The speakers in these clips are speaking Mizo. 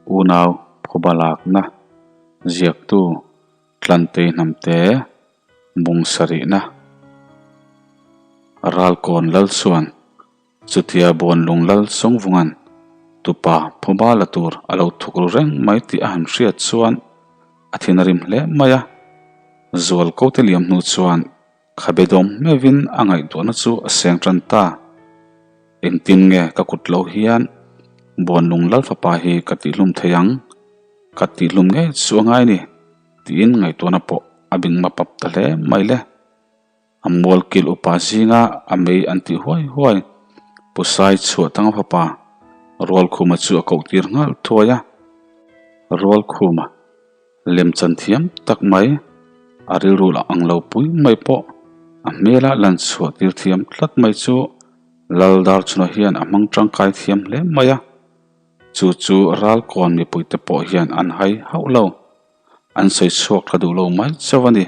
Unau phuba lakna ziaktu Tlantei Hnamte bung sarihna Ralkawn lal chuan chutia Buanlung lal Sawngvunga'n tupa phuba la tur a lo thuk ru reng mai tih a han hriat chuan a thin a rim hle mai a. Zualkote liam hnu chuan Khabe dawm hmevin a ngaihtuahna chu a seng tan ta. Engtin nge ka kut lo hian Buanlung lal fapa hi ka tihlum thei ang? Ka tihlum ngei chu a ngai ni tiin ngaihtuahna pawh a bing mapap ta hle mai le. A mualkil upa zinga a mei an tih huai huai Pu Sai chhuah tanga fapa Rualkhuma chu a koh tir nghal thuai a. Rualkhuma. Lemchan thiam tak mai, a rilru lah ang lo pui mai pawh a hmela lan chhuah tir thiam tlat mai chu Lal Darchhuna hian a hmang tangkai thiam hle mai a, chu chu Ralkawn mipuite pawh hian an hai hauh lo, an sawi chhuak tha duh lo mai chauh a ni.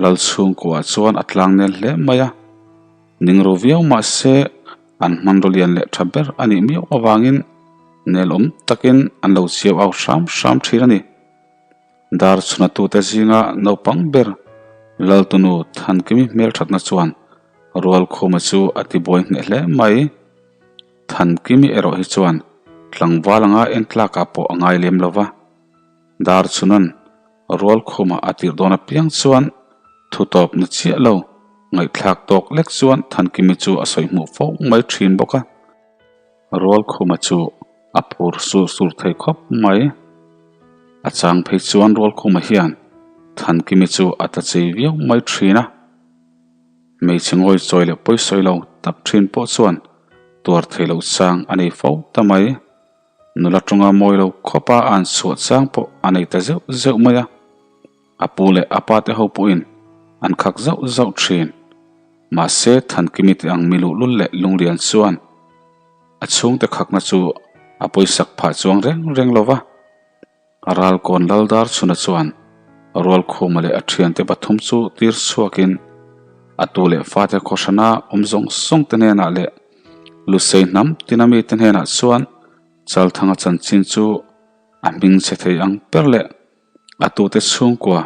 Lal chhungkuah chuan a tlang nel hle mai a, ning ru viau mah se an hmanraw lian leh tha ber a nih miau avangin nelawm takin an lo chiau au hram hram thin a ni. Dar chhunatute zinga naupang ber Laltunu Thankimi hmelthatna chuan Rualkhuma chu a tibuai hneh hle mai. Thankimi erawh hi chuan tlangval anga entlakah pawh a ngai lem lo va. Dar chhunan Rualkhuma a tirh dawn apiang chuan thu tawp na chiah lo, ngaihthlak tawk lek chuan Thankimi chu a sawi hmuh fo mai thin bawk a. Rualkhuma chu a phur sur sur thei khawp mai. A chang phei chuan Rualkhuma hian Thankimi chu a ta chei viau mai thin a. Hmeichhe ngawi chawi leh pawisawi lo tak thin pawh chuan tuar thei loh chang a nei fo ta mai. Nula tawnga mawi lo khawpa a an chhuah chang pawh a nei ta zeuh zeuh mai a, a pu leh a pa te ho pawhin an khak zauh zauh thin. Mahse, Thankimi te ang mi luhlul leh lunglian chuan a chhungte khakna chu a pawisak phah chuang reng reng lo va. Ralkawn Laldar chhuna chuan Rualkhuma leh a thiante pathum chu tir chhuakin a tu leh fate khawhrana awm zawng zawng te hnenah leh Lusei hnam tina mite hnenah chuan Chalthanga chanchin chu a hming chhe thei ang ber leh a tute chhungkua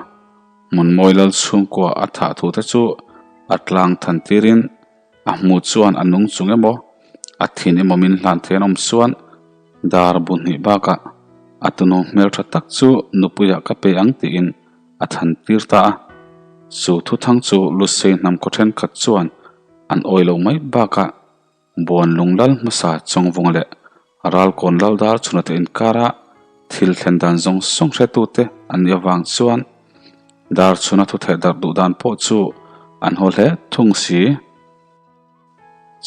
Hmunmawi Lal chhungkua a thah thu te chu a tlang than tirin a hmuh chuan a nung chung emaw a thin emaw min hlan thei an awm chuan Dar bu hnih bakah a tunu hmeltha tak chu nupuiah ka pe ang tiin a than tir ta a. Chu thuthang chu Lusei hnam khaw thenkhat chuan an awi lo mai bakah Buan Lunglal hmasa Chawngvunga leh Ralkawn Laldar chhunate inkara thil thlen dan zawng zawng hretute an nih avang chuan dar chhuna thutheh darh duh dan pawh chu an haw hle thung si.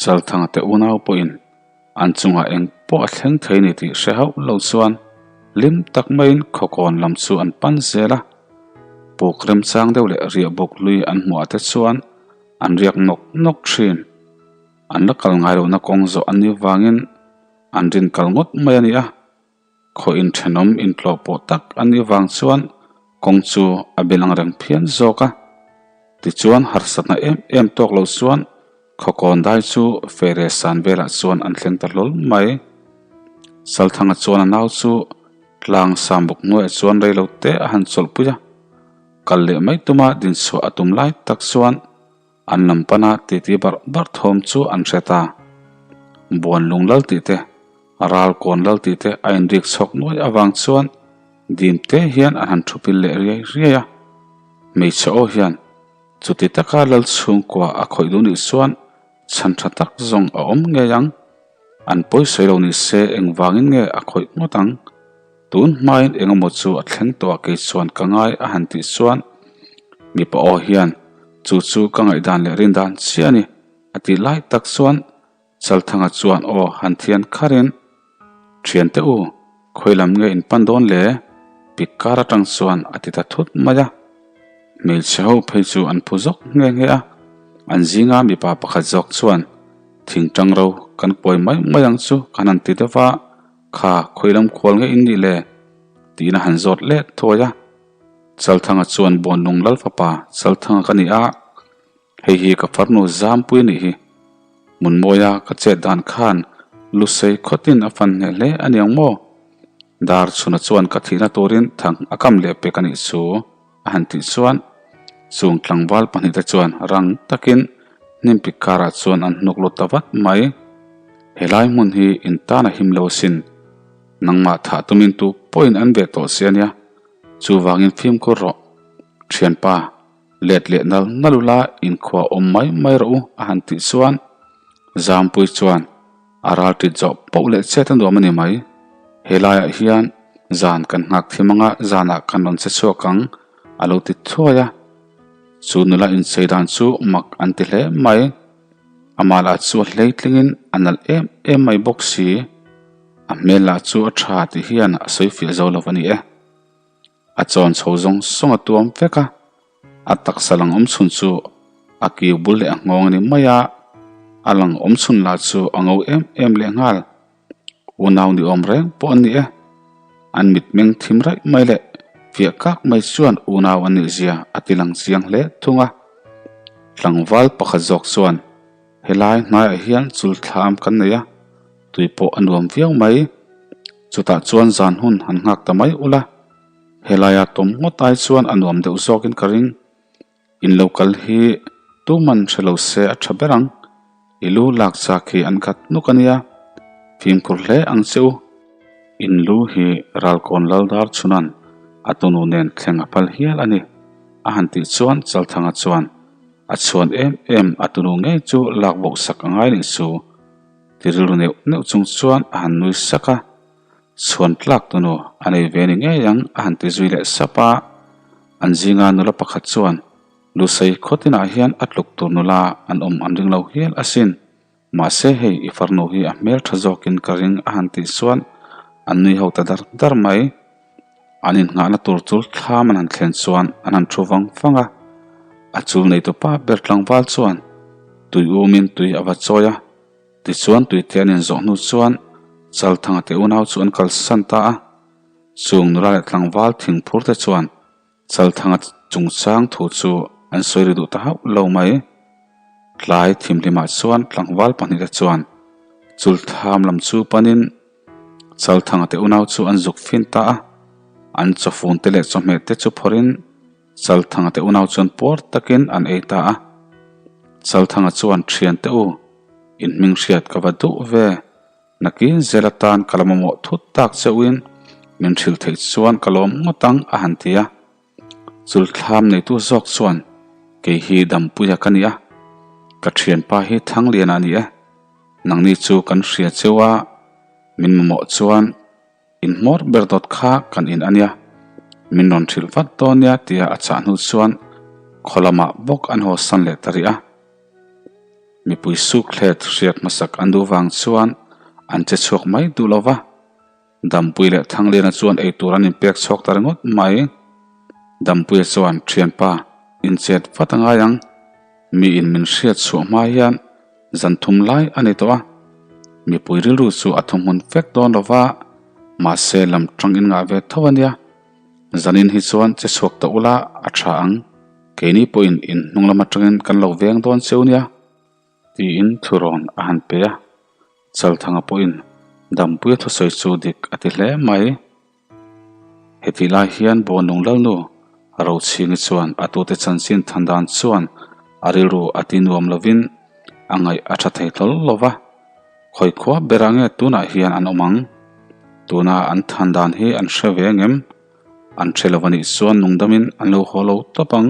Chalthanga te unau pawhin an chungah eng pawh a thleng thei ni tih hre hauh lo chuan hlim tak maiin khawkawn lam chu an pan zel a. Puk remchang deuh leh riah buk lui an hmuh ah te chuan an riak nawk nawk thin. An la kal ngai lohna kawng zawh an nih vangin an rin kal ngawt mai a ni a. Khaw inthenawm intlawh pawh tak a nih vang chuan kawng chu a bel ang reng phian zawk a. Tichuan harsatna em em tawk lo chuan khawkawn dai chu fere san velah chuan an thleng ta hlawl mai. Salthanga chuan a nau chu tlang sambuk hnuaiah chuan rei lo te a han chawlhpui a. Kal leh mai tuma dinchhuah a tum lai tak chuan An lam pana titi barh barh thawm chu an hre ta. Buan lung lal tih te, ral kawn lal tih te a inrik chhawk nuai avang chuan dim te hian an han thu pil leh riai riai a. Hmeichhe aw hian chuti taka lal chhungkua a khawih duh nih chuan chhan tha tak zawng a awm ngei ang. An pawisawi lo ni se engvangin nge a khawih ngawt ang? Tun hmain engemaw chu a thleng tawh a kei chuan ka ngai a han tih chuan mipa aw hian chu chu ka ngaihdan leh rindan chiah a ni a tih lai tak chuan Chalthanga chuan aw han thian kharin Thiante u, khawi lam nge in pan dawn le? Pik kar atang chuan a ti ta thut mai a. Hmeichhe ho phei chu an phu zawk nghe nghe a, an zinga mipa pakhat zawk chuan thingtang ro kan kuai mai mai ang chu kan han ti deuh a, Kha khawilam khual nge in nih le? tiin a han zawt let thuai a. Chalthanga chuan Buanlung Lal fapa Chalthanga ka ni a, hei hi ka farnu Zampui a nih hi. Hmunmawia ka chet dan khan Lusei khawtin a fan hneh hle a niang maw? Darchhuna chuan ka thihna turin thang a kam leh pek a nih chu a han tih chuan chung tlangval pahnihte chuan rang takin hnimpik karah chuan an hnuk lut ta vat mai. Helai hmun hi in tan a him lo asin. Nangmah thah tumin tu pawhin an ve tawh si a nia. Chuvangin fimkhur rawh. Thianpa, let leh nal nal ula inkhua awm mai mai rawh u a han tih chuan Zampui chuan A ral ṭit zawh poh leh chet a nuam a ni mai. Helaiah hian zan kan nghak thim anga zanah kan rawn che chhuak ang a lo ti thuai a. Chu nula inchei dan chu mak an ti hle mai. Amah lah chu a hleitlingin a nalh em em mai bawk si. A hmel lah chu a ṭha tih hian a sawi fiah zo lo a ni e. A chawn chho zawng zawng a tuam vek a, a taksa lang awm chhun chu a kiu bul leh a nghawng a ni mai a, a lang awm chhun lah chu a ngo em em leh nghal. Unau ni awm reng pawh an ni e. An mitmeng thim raih mai leh fiah kak mai chuan unau an nih zia a ti lang chiang hle thung a. Tlangval pakhat zawk chuan helai hnaiah hian chul thlam kan nei a, Tui pawh a nuam viau mai. Chutah chuan zan hun han nghak ta mai ula, helaia tawm ngawt ai chuan a nuam deuh zawkin ka ring. In lo kal hi tuman hre lo se a tha ber ang. I lu lak chak hi an khat nuk a nia. Fimkhur hle ang che u. In lu hi Ralkawn Laldar chhunan a tunu nen thleng a phal hial a ni. A han tih chuan Chalthanga chuan a chhuan em em a tunu ngei chu lak boh sak a ngai nih chu. Ti rilru neuh neuh chung chuan a han nui sak a, chhuan tlak tunu a nei ve ni ngei ang a han ti zui leh sap a. An zinga nula pakhat chuan Lusei khawtinah hian a tluk tur nula an awm an ring lo hial asin. Mahse hei i farnu hi a hmel tha zawkin ka ring a han tih chuan an nui ho ta dar dar mai. An innghahna tur chul thlam an han thlen chuan an han thu vang vang a, a chul neitu pa ber tlangval chuan tui umin tui a va chawi a, tichuan tuite an inzawh hnu chuan Chalthanga te unau chu an kalsan ta a, chung nula leh tlangval thingphur te chuan Chalthanga chungchang thu chu an sawi ri duh ta hauh lo mai. Tlai thimhlimah chuan tlangval pahnihte chuan chultham lam chu panin Chalthanga te unau chu an zuk fin ta a, an chawfun te leh chawhmeh te chu phawrhin Chalthanga te unau chuan puar takin an ei ta a. Chalthanga chuan thiante u, in hming hriat ka va duh ve. Nakin zel atan ka la mamawh thut tak cheuhin min hrilh theih chuan ka lawm ngawt ang a han ti a. Chulthlam neitu zawk chuan kei hi Dampuia ka ni a, ka thianpa hi Thangliana a ni e. Nangni chu kan hria cheu a, min mamawh chuan in hmawr ber dawt kha kan in a nia, min rawn hrilh vat dawn nia tia a chah hnu chuan khaw lamah bawk an haw san leh ta rih a. Mipui suk hlet hriat hmasak an duh vang chuan an che chhuak mai duh lo va, Dampui leh Thangliana chuan eitur an inpek chhuak ta ringawt mai. Dampuia chuan, Thianpa, inchet vat a ngai ang. Miin min hriat chhuah hma hian zan thum lai a ni tawh a, mipui rilru chu a thuhmun vek dawn lo va, mahse lam tang in ngah ve tho a nia. Zanin hi chuan che chhuak ta ula a tha ang. Keini pawhin in hnung lam atangin kan lo veng dawn cheu nia. Tiin thurawn a han pe a, Chalthanga pawhin Dampuia thusawi chu dik a ti hle mai. Hetih lai hian Bawnlung Lalnu Rochhingi chuan a tute chanchin than dan chuan a rilru a ti nuam lovin a ngaih a tha thei hlawl lo va, khawi khua berah nge tunah hian an awm ang? Tuna an than dan hi an hre ve ngem? An hre lo anih chuan nungdamin an lo haw lo tawp ang.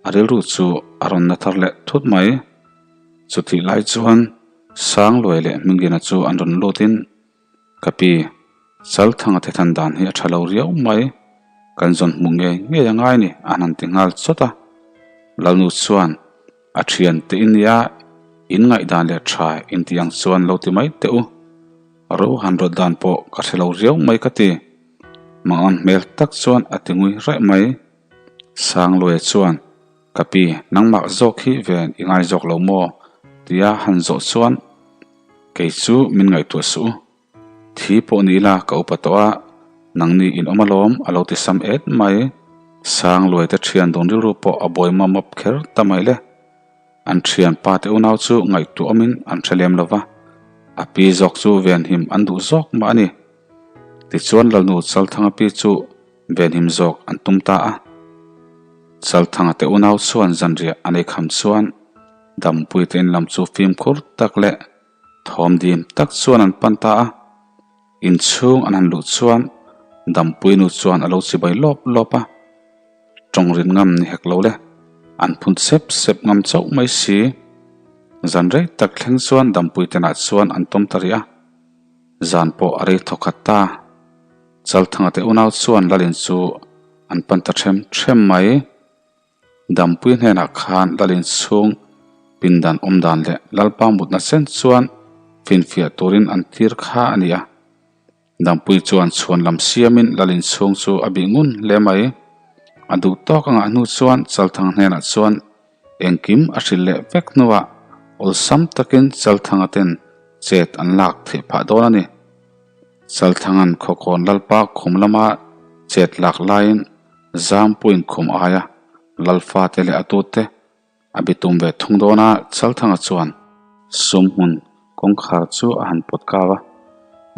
A rilru chu a rawn na thar leh thut mai. Chutih lai chuan Sangluai leh Hmingliana chu an rawn lutin, Ka pi, Chalthanga te than dan hi a tha lo riau mai. Kan zawn hmu ngei ngei a ngai ni an han ti nghal chawt a. Lalnu chuan a thian te i nia, in ngaihdan leh tha intih ang chuan lo ti mai teh u. Ro han rawt dan pawh ka hre lo riau mai ka ti. Mangan hmel tak chuan a ti ngui raih mai. Sangluaia chuan, Ka pi, nangmah zawk hi ven i ngai zawk lo maw? tia han zawh chuan, Kei chu min ngaihtuah suh u. Thi pawh ni ila ka upa tawh a, nangni in awm alawm a lo ti sam et mai. Sangluaia te thian dun rilru pawh a buai mawp mawp kher ta mai le. An thian pa te unau chu ngaihtuah awmin an hre lem lo va, a pi zawk chu venhim an duh zawk mah a ni. Tichuan Lalnu Chalthanga pi chu venhim zawk an tum ta a. Chalthanga te unau chuan zanriah an ei kham chuan Dampuite in lam chu fimkhur tak leh thawm dim tak chuan an pan ta a. Inchhung an han luh chuan Dampui nu chuan a lo chibai lawp lawp a. Tawng rin ngam ni hek lo le, an phun sep sep ngam chauh mai si. Zan rei tak thleng chuan Dampui tenah chuan an tawm ta rih a. Zan pawh a rei thawkhat ta. Chalthanga te unau chuan Lalin chu an pan ta ṭhem ṭhem mai. Dampui hnenah khan Lalin chhung pindan awm dan leh Lalpa mutna chen chuan finfiah turin an tir kha a ni a. Dampui chuan chhuan lam siamin Lalin chhung chu a bih ngun hle mai. A duh tawk a ngah hnu chuan Chalthanga hnenah chuan Engkim a hrilh leh vek hnuah awlsam takin Chalthanga ten chet an lak theih phah dawn a ni. Chalthanga'n Khawkawn Lalpa khum lama chet lak laiin Zampuiin khum aia Lalfate leh a tute a bitum ve thung dawn a, Chalthanga chuan sumhmun kawngkhar chu a han pawt kau a,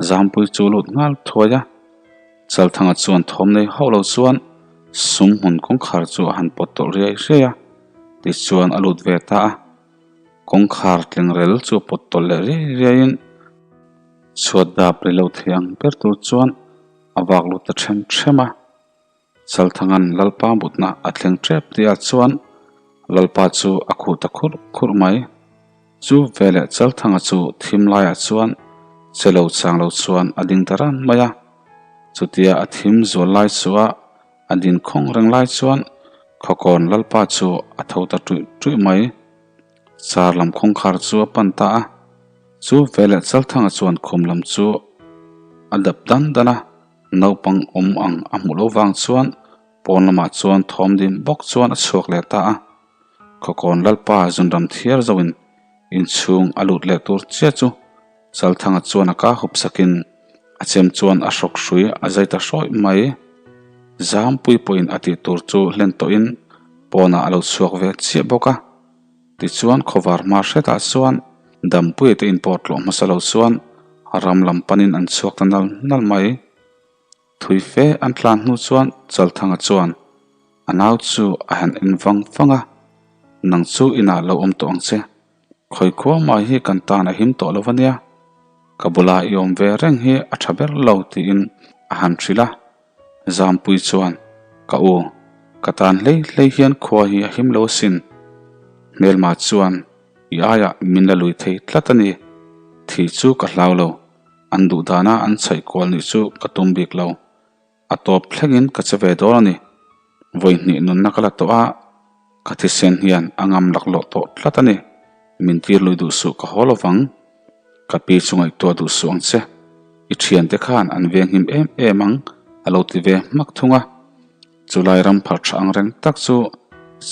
Zampui chu lut nghal thuai a. Chalthanga chuan thawm nei hauh lo chuan sumhmun kawngkhar chu a han pawt tawlh riai riai a, tichuan a lut ve ta a. Kawngkhar tlingrel chu a pawt tawlh leh riai riaiin chhuat dap ri lo thei ang ber tur chuan a vak lut ta ṭhem ṭhem a. Chalthanga'n Lalpa mutna a thleng ṭep tihah chuan Lalpa chu a khuh ta khurh khurh mai. Chu veleh Chalthanga chu thim laiah chuan che lo chang lo chuan a ding ta ran mai a. Chutia a thim zual lai chua a din khawng reng lai chuan Khawkawn Lalpa chu a tho ta ṭuih ṭuih mai. Char lam khawngkhar chu a pan ta a. Chu veleh Chalthanga chuan khum lam chu a dap dan dan a. Naupang awm ang a hmuh loh vang chuan pawn lamah chuan thawm dim bawk chuan a chhuak leh ta a. Khawkawn Lalpa zunram thiar zoin inchhung a lut leh tur chiah chu Chalthanga chuan a ka hup sakin a chem chuan a hrawk hrui a zai ta hrawih mai. Zampui pawhin a tih tur chu hlen tawhin pawnah a lo chhuak ve chiah bawk a. Tichuan khawvar hma hretah chuan Dampuia te inpawh tlawh hmasa lo chuan ram lam panin an chhuak ta nal nal mai. Thui fe an tlan hnu chuan Chalthanga chuan a nau chu a han en vang vang a, Nang chu inah lo awm tawh ang che. Khawi khua mai hi kan tan a him tawh lo ania. Ka bula i awm ve reng hi a tha ber lo tiin a han hrilh a. Zampui chuan, Ka u, ka tan hlei hlei hian khua hi a him lo asin. Hmelma chuan, I aiah min la lui thei tlat a ni. Thih chu ka hlau lo. An duh dana an chhaih kual nih chu ka tum bik lo. A tawp thlengin ka che ve dawn a ni. Vawi hnih nunna ka la tawh a, ka thisen hian a ngam laklawh tawh tlat a ni. Min tir lui duh suh ka haw lo vang. Ka pi chu ngaihtuah duh suh ang che. I thiante khan an venghim em em ang a lo ti ve hmak thung a. Chulai ram phar tha ang reng tak chu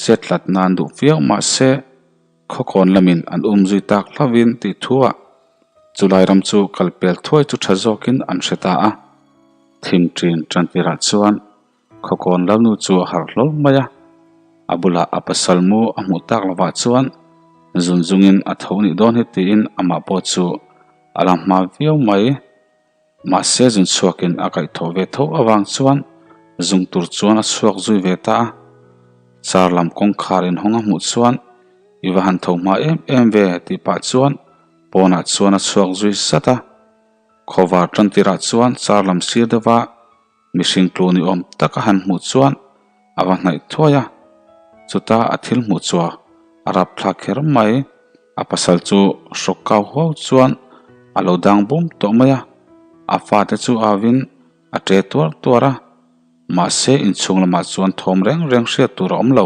chet hlat nan duh viau mah se khawkawn lamin an um zui tak hlauhin tih thuah chulai ram chu kal pel thuai chu tha zawkin an hre ta a. Thim ṭin ṭantirah chuan Khawkawn Lalnu chu a harh hlawl mai a, a bulah a pasal mu a hmuh tak lovah chuan zun zungin a tho nih dawn hi tiin amah pawh chu a la hma viau mai. Mahse zun chhuakin a kaihthawh ve tho avang chuan zung tur chuan a chhuak zui ve ta a. Car lam kawngkhar inhawng a hmuh chuan i va han tho hma em em ve tih pah chuan pawnah chuan a chhuak zui sat a. Khawvar tantirah chuan car lam sir deuha Mihring tlu ni awm tak a han hmuh chuan a va hnaih thuai a, chuta a thil hmuh chu a rapthlak kher mai. A pasal chu hrawk kau huau chuan a lo dang bum tawh mai a, a fate chu auin a ṭe tuar tuar a, mahse inchhung lamah chuan thawm reng reng hriat tur a awm lo.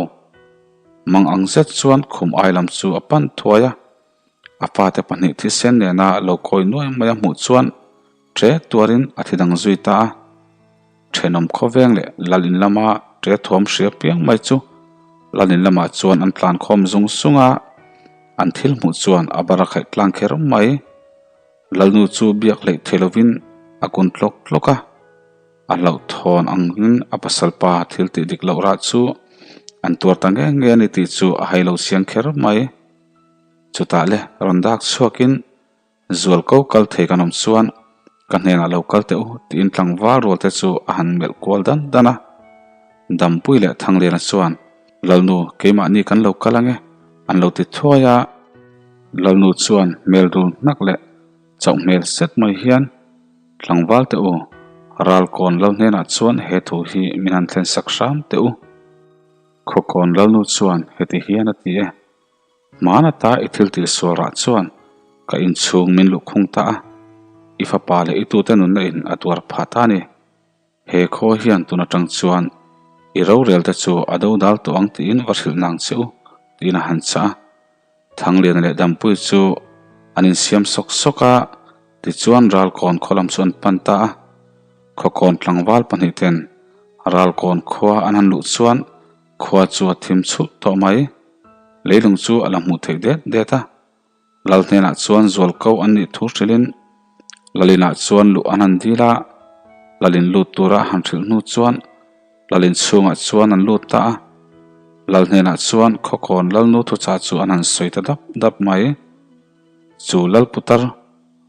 Mang ang zet chuan khum ai lam chu a pan thuai a, A fate pahnih thisen nena lo kawi nuai mai a hmuh chuan ṭe tuarin a thi dang zui ta a. Ṭhenawm khawveng leh lal in lama ṭe thuam hria piang mai chu lal in lamah chuan an tlan khawm zung zung a, an thil hmuh chuan a bar a khaih tlang kher mai. Lalnu chu biak hleih thei lovin a kun tlawk tlawk a. A hlauhthawn angin a pasal pa thil tih dik loh rah chu an tuar ta nge nge a ni tih chu a hai lo chiang kher mai. Chutah le rawn dak chhuakin zual ko kal thei kan awm chuan Ka hnenah lo kal teh u, tiin tlangval rual te chu a han melh kual dan dan a. Dampui leh Thangliana chuan, Lalnu, keimahni kan lo kal ange, an lo ti thuai a. Lalnu chuan hmel dul hnak leh chauh hmel set mai hian, Tlangval teh u, Ralkawn lal hnenah chuan he thu hi min han thlen sak hram teh u. Khawkawn lalnu chuan heti hian a ti e, Hmaan ata i thil tih sual rah chuan ka inchhung min luhkhung ta a, i fapa leh i tute nunna in a tuar phah ta a ni. He khaw hian tun atang chuan i rorel te chu a do dal tawh ang tiin va hrilh nang che u, tiin a han chah a. Thangliana leh Dampui chu an insiam sawk sawk a, tichuan Ralkawn khaw lam chu an pan ta a. Khawkawn tlangval pahnihten Ralkawn khua an han luh chuan Khua chu a thim chhulh tawh mai. Leilung chu a la hmuh theih det det a. Lal hnenah chuan zual ko an nih thu hrilhin Lalinah chuan luh an han dil a. Lalin lut tura a han hrilh hnu chuan Lalin chhungah chuan an lut ta a. Lal hnenah chuan Khawkawn Lalnu thuchah chu an han sawi ta dap dap mai. Chu Lal putar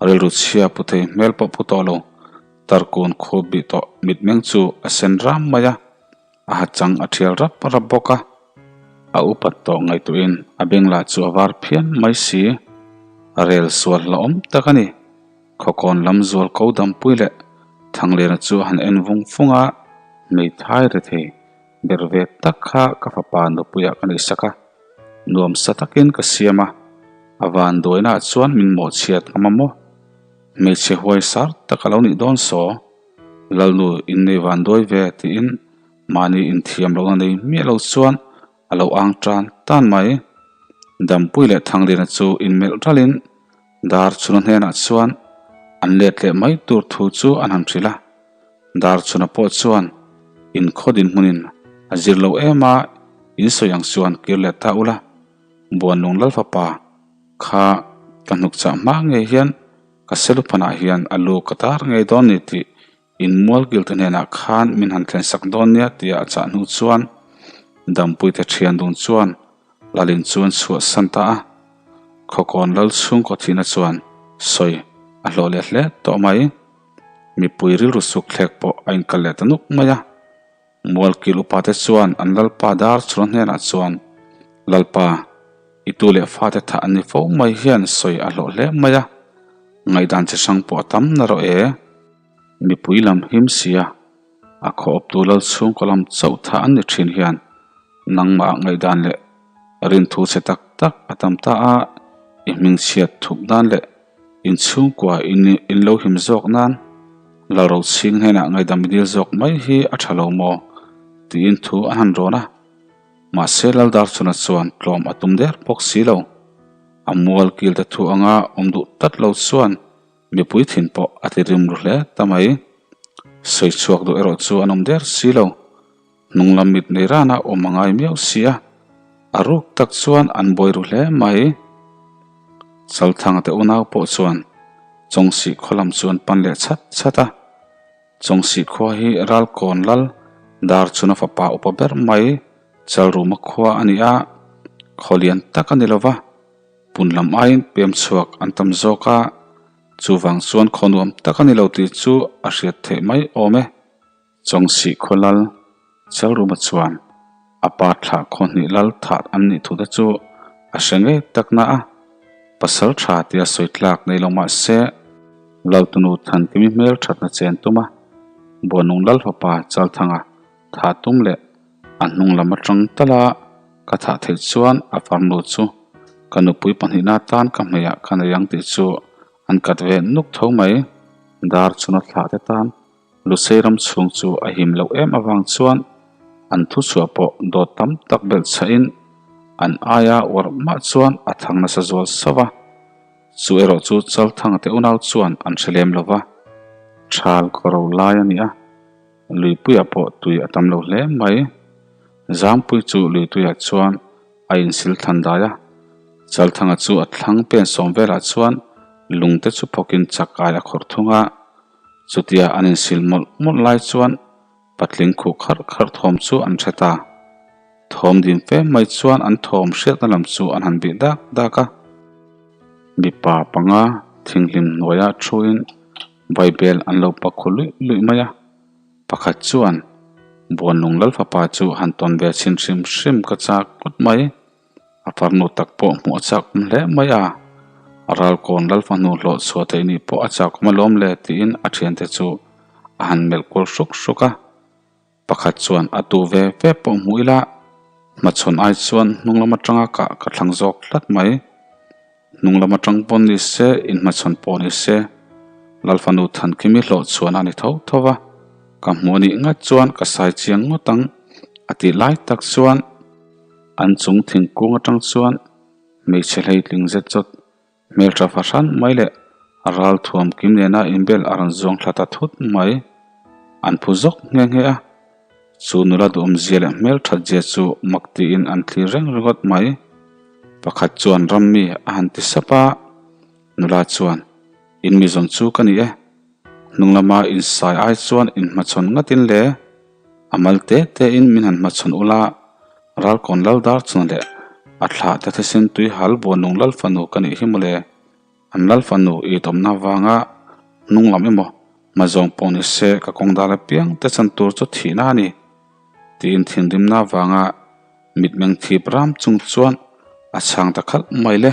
rilru chhia pu thei hmel pawh pu tawh lo, tarkun khup bih tawh mitmeng chu a sen ram mai a. A ha chang a thial rap rap bawk a, a upat tawh ngaihtuahin a beng lah chu a var phian mai si. Rel sual hlauhawm tak a ni. Khawkawn lam zual ko dampui leh Thangliana chu a han en vung vung a, Hmeithai rethei ber ve tak kha ka fapa nupuiah ka neihsak a, nuamsa takin ka siam a, a vanduainaah chuan min mawhchhiat ngam a maw? Hmeichhe huai sar tak a lo nih dawn saw. Lalnu innei van duai ve tiin mahni inthiam lohna nei miah lo chuan a lo ang tan tan mai. Dampui leh Thangliana chu inmelh ralin Darchhuna hnenah chuan an let leh mai tur thu chu an han hrilh a. Darchhuna pawh chuan inkhaw dinhmunin a zir lo em a, in sawi ang chuan kir leh ta ula, Buanlung Lalfapa kha ka hnukchah hma ngei hian Ka seluphanah hian a lu ka tar ngei dawn ni tih in mualkilte hnenah khan min han thlensak dawn nia tia a chah hnu chuan Dampuite thian dun chuan Lalin chu an chhuahsan ta a. Khawkawn lal chhungkaw thihna chuan sawi a hlawh leh hle tawh mai. Mipui rilru suk thlek pawh a inkal leh ta nuk mai a. Mualkil upate chuan an Lalpa dar chhuna hnenah chuan, Lalpa, i tu leh fate thah an ni fo mai hian sawi a hlawh hle mai a, ngaihdan chi hrang pawh a tam na rawh e. Mipui lam him sia, a khaw awptu lal chhungkaw lam chauh thah an ni thin hian nangmah ngaihdan leh rinthu chhe tak tak a tam ta a, i hmingchhiat thup nan leh In chhungkua in lo him zawk nan Lalrochhing hnenah ngaihdam i dil zawk mai hi a tha lo maw? tiin thu an han rawn a. Mahse Laldarchhuna chuan tlawm a tum der bawk si lo. A mual kil te thu anga awm duh tlat lo chuan mipui thin pawh a ti rim ru hle ta mai. Sawi chhuak duh erawh chu an awm der si lo. Hnung lam mit nei rana awm a ngai miau si a, a ruk tak chuan an buai ru hle mai. Chalthanga te unau pawh chuan Chawngsih khaw lam chu an pan leh chhat chhat a. Chawngsih khua hi Ralkawn lal Darchhuna fapa upa ber mai Chalruma khua a ni a, khaw lian tak a ni lo va, pun lam aiin pem chhuak an tam zawk a, chuvang chuan khaw nuam tak a ni lo tih chu a hriat theih mai awm e. Chawngsih khaw lal Chalruma chuan a pa thlah khaw hnih lal that an nih thu te chu a hre ngei tak na a, pasal tha tia sawi tlak nei lo mah se Laltunu Thankimi hmel thatna chen tum a, Buanung lal fapa Chalthanga thah tum leh a hnung lam atang tal a ka thah theih chuan a farnu chu ka nupui pahnihna atan ka hmeiah ka nei ang tih chu an kat ve nuk tho mai. Dar chuna thlah te tan Lusei ram chhung chu a him loh em avang chuan an thuchhuah pawh dawt tam tak belh chhahin an aia uar mah chuan a thang nasa zual sauh a. Chu erawh chu Chalthanga te unau chuan an hre lem lo va, Thal kawro lai a ni a, luipuiah pawh tui a tam lo hle mai. Zampui chu luituiah chuan a insil thlan dai a, Chalthanga chu a thlang pen sawm velah chuan lungte chu phawkin chak ai a khawrh thung a. Chutia an insil mawlh mawlh lai chuan patling khuh kharh kharh thawm chu an hre ta. Thawm dim fe mai chuan an thawm hriatna lam chu an han bih dak dak a. Mipa panga thinghlim hnuaia thuin. Vaibel an lo pak khu luih luih mai a. Pakhat chuan Buanlung Lalfapa chu han tawn ve chhin hrim hrim ka chak ngawt mai. A farnu tak pawh hmuh a chak awm hle mai a, a ralkawn Lalfahnu hlawh chhuah theih nih pawh a chak awm alawm le tiin a thiante chu a han melh kual hruk hruk a. Pakhat chuan a tu ve ve pawh hmuh ila, hmachhawn ai chuan hnung lam atanga kah ka thlang zawk tlat mai. Hnung lam atang pawh ni se, inhmachhawn pawh ni se, Lalfanu Thankimi hlawh chhuan a ni tho tho va, ka hmuh anih ngat chuan ka sai chiang ngawt ang a tih lai tak chuan an chung thingkung atang chuan hmeichhe hleitling zet chawt Hmeltha fahran mai leh ral thuam kim nena inbel a rawn zuang thla ta thut mai. An phu zawk nghe nghe a, chu nula duhawmzia leh hmelthat zia chu mak tiin an thlir reng ringawt mai. Pakhat chuan rammi a han ti sap a, nula chuan, In mi zawn chu ka ni e. Hnung lama insai ai chuan inhmachhawn ngatin le. A mal te te in min han hmachhawn ula, Ralkawn lal dar chuna leh a thlah te thisen tui hal buanlung lal fanu ka nih hi mawle. An lal fanu i tawmna vanga hnung lam emaw hmazawng pawh ni se ka kawng dal apiang te chan tur chu thihna a ni tiin thinrimna vanga mitmeng thip ram chung chuan a chhang ta khalh mai le.